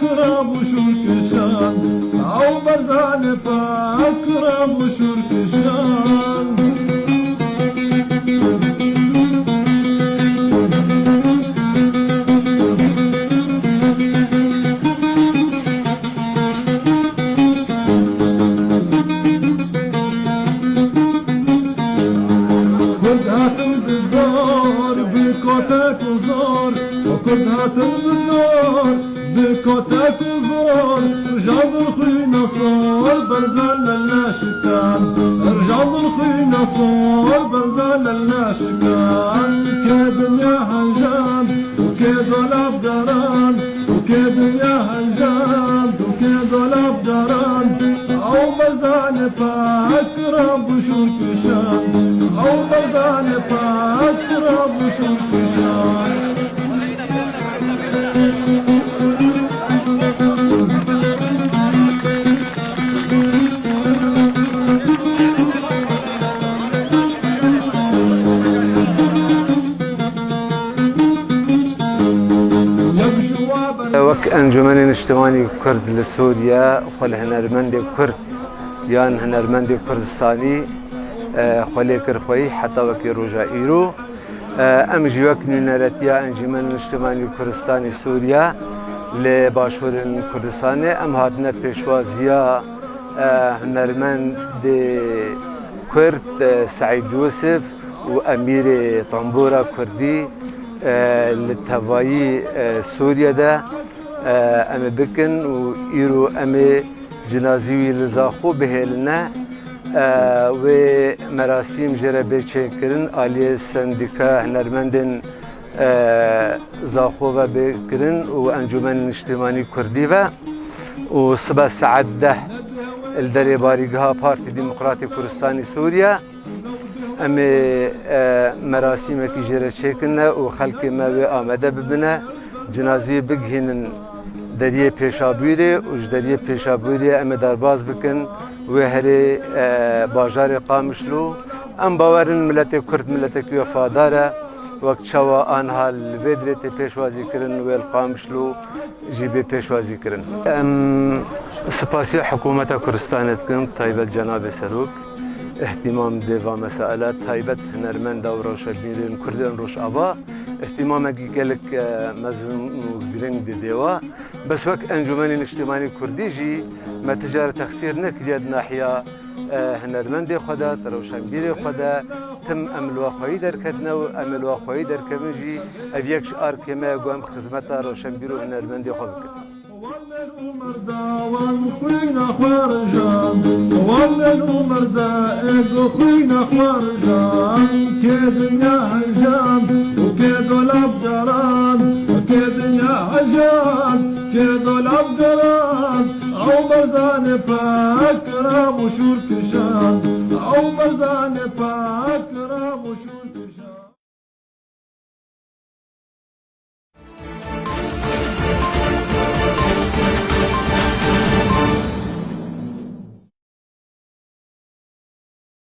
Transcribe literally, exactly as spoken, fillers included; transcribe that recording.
Kiram û şûr kişan, ew berzanê pek kiram û şûr kişan. Kurd hatin bi zor, bi kotek û zor, Kurd hatin bi zor, bi kotek û zor, rijandin xwîna sor, berzan li neşikan. Rijandin xwîna sor, berzan li neşikan. Kê dinya hejan û kê dolab daran, û kê dinya hejan û kê dolab daran. Ew berzanê pek kiram û şûr kişan. Ew berzanê pek kiram û şûr kişan. Wek Encûmenê Niştimanî Kurd li Sûriye xwe li hunermendê Kurd yan hunermendê Kurdistanî, e, xwe lê kir xweyî heta wekî roja îro. E, em jî wek nûneretiya Encûmenê Niştimanî Kurdistanî Sûriye li Başûrên Kurdistanê em hatine pêşwaziya, e, hunermendê Kurd, e, Seîd Yûsif û emîrê tembûra Kurdî, e, li tevayî, e, Sûriye de, e, em ê bikin û îro em ê cinazî wî li Zaxo bihêline, e, wê merasîm jê re bê çêkirin, aliyê Sendîka Hunermendên, e, Zaxo ve bê kirin û Encûmenê Niştimanî Kurdî ve û sibe saet deh li derê barîgeha Partî Demokratê Kurdistanî Sûriye. Em ê, e, merasîmekî jê re çêkine û xelkê me wê amade bibine, cinazeyê bigihînin deriyê Pêşabûrê û ji deriyê Pêşabûrê em ê derbas bikin wê herê, e, bajarê Qamişlo. Em bawer in miletê Kurd miletekî wefadar e, wek çawa aniha li vê dirê tê pêşwazî kirin wê li Qamişlo jî bê pêşwazî kirin. Em spasiya hikûmeta Kurdistanê dikin, taybet Cenabê Serok, îhtîmam dê va mesaila, taybet hunermenda û rewşenbîrên Kurdên Rojava, îhtîmamekî gelek, e, mezin û giring didê wa. Bes wek Encûmenê Niştimanî Kurdî jî me ti care texsîr nekiriye di nahiya, e, hunermendê xwe de, di rewşenbîrê xwe de, tim em li we xweyî derketine û em ê li we xweyî derkevin jî, ev yek ji arkê me ye ku em xizmeta rewşenbîr û hunermendê xwe bikin. Wan û merda, wan xwîna xwe rijan, wan û merda, ê ku xwîna xwe rijan, kê dinya hejan û kê dolab daran, kê dinya hejan, kê dolab daran, ew berzanê pek kiram û şûr kişan, ew berzanê pek kiram û şûr